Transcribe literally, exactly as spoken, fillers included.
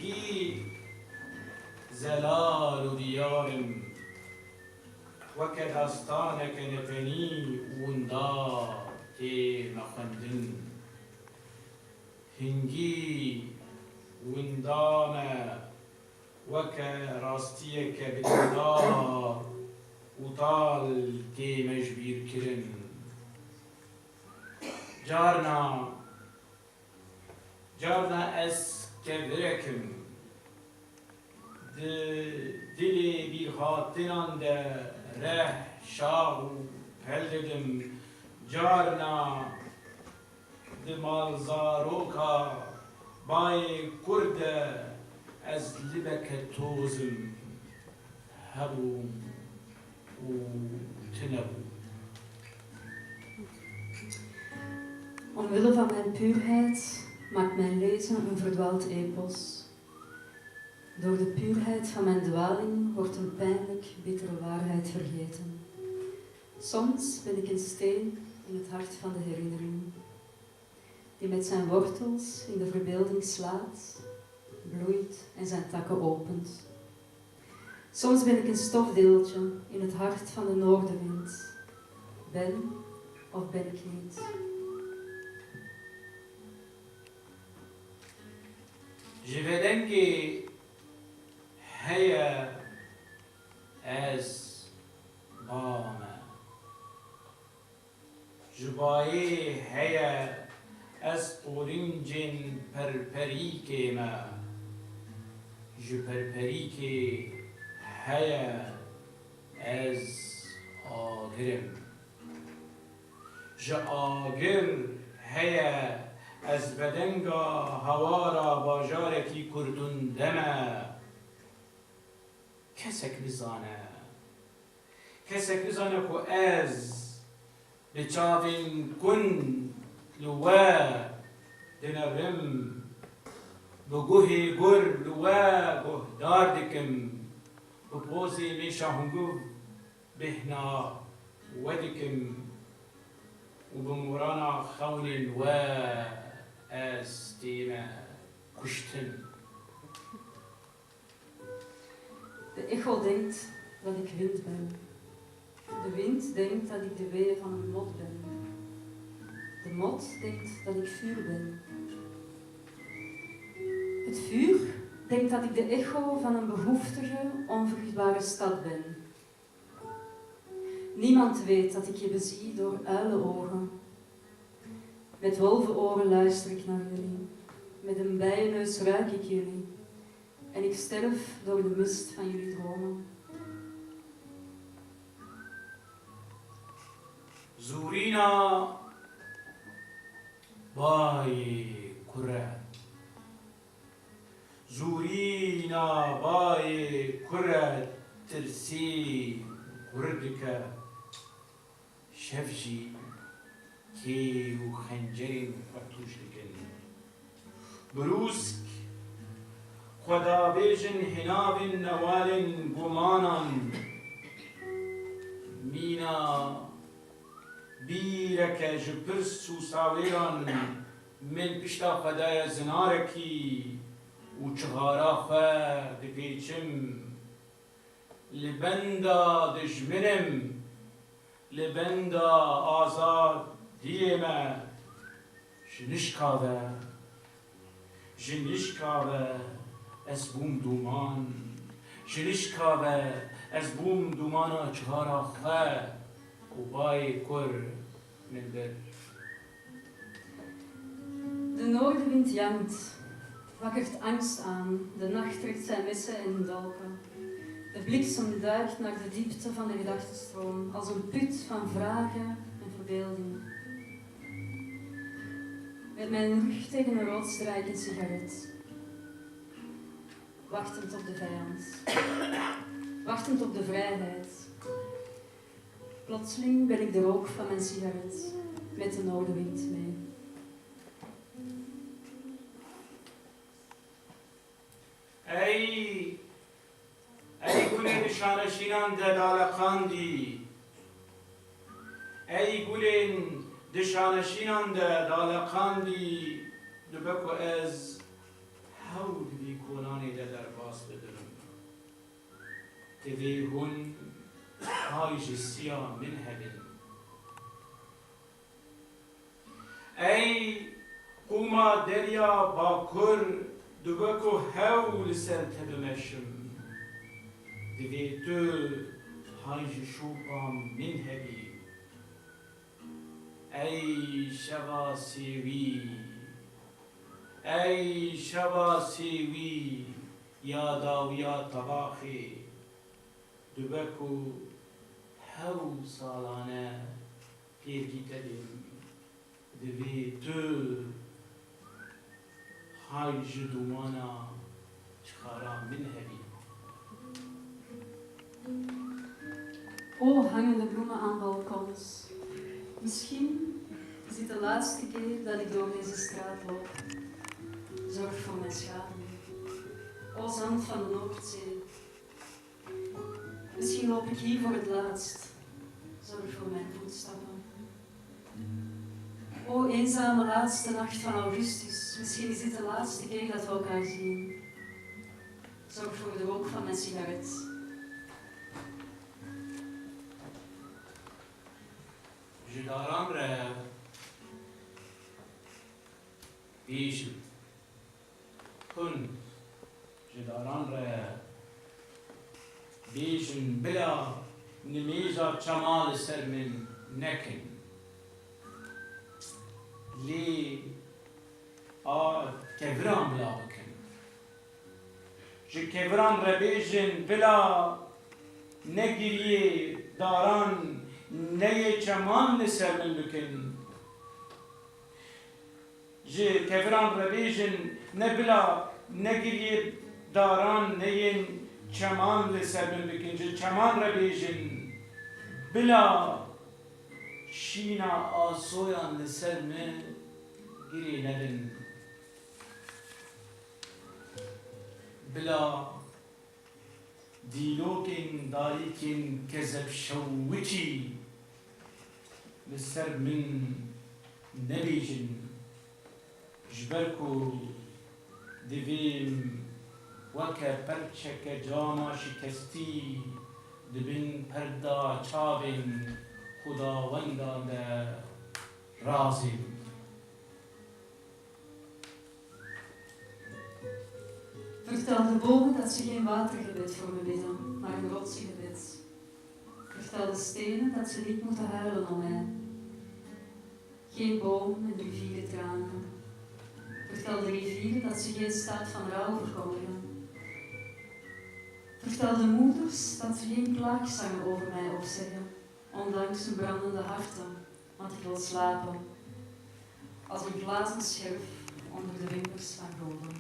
Hingî zelal û diyar in, weke dastaneke netenî winda tê me xwendin. Hingî winda me weke rastiyeke bi dildar û tal tê me ji bîr kirin. Carna, carna ez kevirek im. Di dilê bîrhatinan de reh, şax û pel didim. Carna di malzaroka bayê kur de ez libeke toz im. Hebûm û tune bûm. Omwille van mijn puurheid maakt mijn lezen een verdwaald epos. Door de puurheid van mijn dwaling wordt een pijnlijk bittere waarheid vergeten. Soms ben ik een steen in het hart van de herinnering, die met zijn wortels in de verbeelding slaat, bloeit en zijn takken opent. Soms ben ik een stofdeeltje in het hart van de noordenwind. Ben of ben ik niet? Ji vedengê heye ez ba me. Ji bayê heye ez qorincên perperîkê me. Ji perperîkê heye ez agir im. Ji agir heye ez vedenga hawara bajarekî kurdunde me. Kesek nizane. Kesek nizane ku ez bi çavên kun li we dinerim, bi guhê gur li we guhdar dikim, bi pozê mêşa hunguv bêhna we dikim û bi morana xewnên we ez tême kuştin. De echo denkt dat ik wind ben. De wind denkt dat ik de weer van een mot ben. De mot denkt dat ik vuur ben. Het vuur denkt dat ik de echo van een behoeftige, onvruchtbare stad ben. Niemand weet dat ik je bezie door uilenogen. Met wolvenoren luister ik naar jullie. Met een bijenneus ruik ik jullie. En ik sterf door de mist van jullie dromen. Zûrîna bayê kur e. Zûrîna bayê kur e, tirsê kur dike. Şev jî kê û xencerên xwe tûj dikin. Birûsk xwe davêjin hinavên newalên gumanan. Mîna bîreke ji pirs û sawêran min pişta xwe daye zinarekî û çixara xwe dipêçim. Li benda dijmin im, li benda azadiyê me. Ji nişka ve, ji nişka ve ez bûm dûman, ji nişka ve ez bûm dûmana çixara xwe û bayê kur min bir. De noordenwind jankt, wakkert angst aan, de nacht trekt zijn messen en dolken. De bliksem duikt naar de diepte van de gedachtenstroom als een put van vragen en verbeelding. Met mijn rug tegen een rots draai ik een sigaret. Wachtend op de vijand. Wachtend op de vrijheid. Plotseling ben ik de rook van mijn sigaret met de noordenwind mee. Ey, ey gulê di şaneşînan de daleqandî. Ey gulên di şaneşînan de daleqandî, dibe ku ez hewl vî konanê bidim. Divê hûn hay ji siya min hebin. Ey qûma derya bakur, di weko hew li ser te bimeşim. Divê tu hay ji şopa min hebî. Ey şeva sêwî, ey şeva sêwî ya dawiya tebaxê, di weko hew salane pêrgî te bêm. Divê tu hay ji dûmana çixara min hebî. O hangende bloemen aan balkons. Misschien is dit de laatste keer dat ik door deze straat loop. Zorg voor mijn schaduw. O zand van de Noordzee. Misschien loop ik hier voor het laatst. Zorg voor mijn voetstappen. O eenzame laatste nacht van augustus. Misschien is dit de laatste keer dat we elkaar zien. Zorg voor de rook van mijn sigaret. Ji daran re bêjin. Hûn ji daran re bêjin, bila nimêja çema li ser min nekin. Lê a keviran bila bikin. Ji keviran re bêjin, bila negiriyê daran neyê çeman li ser min bikin. Ji keviran re bêjin, ne bila negiriyê daran neyên çeman li ser min bikin. Ji çeman re bêjin, bila şîna asoyan li ser min girê nebin. Bila dîlokên dayikên kezebşewikî li ser min nebêjin, ji ber ku divêm weke perçeke cama şikestî di bin perda çavên Xudawendan de razêm. Vertel de bomen dat ze geen watergebed voor me bidden, maar een rotsgebed. Vertel de stenen dat ze niet moeten huilen om mij. Geen boom en rivieren tranen. Vertel de rivieren dat ze geen staat van rouw verkondigen. Vertel de moeders dat ze geen klaagzangen over mij opzeggen, ondanks hun brandende harten, want ik wil slapen als een glazen scherf onder de vingers van goden.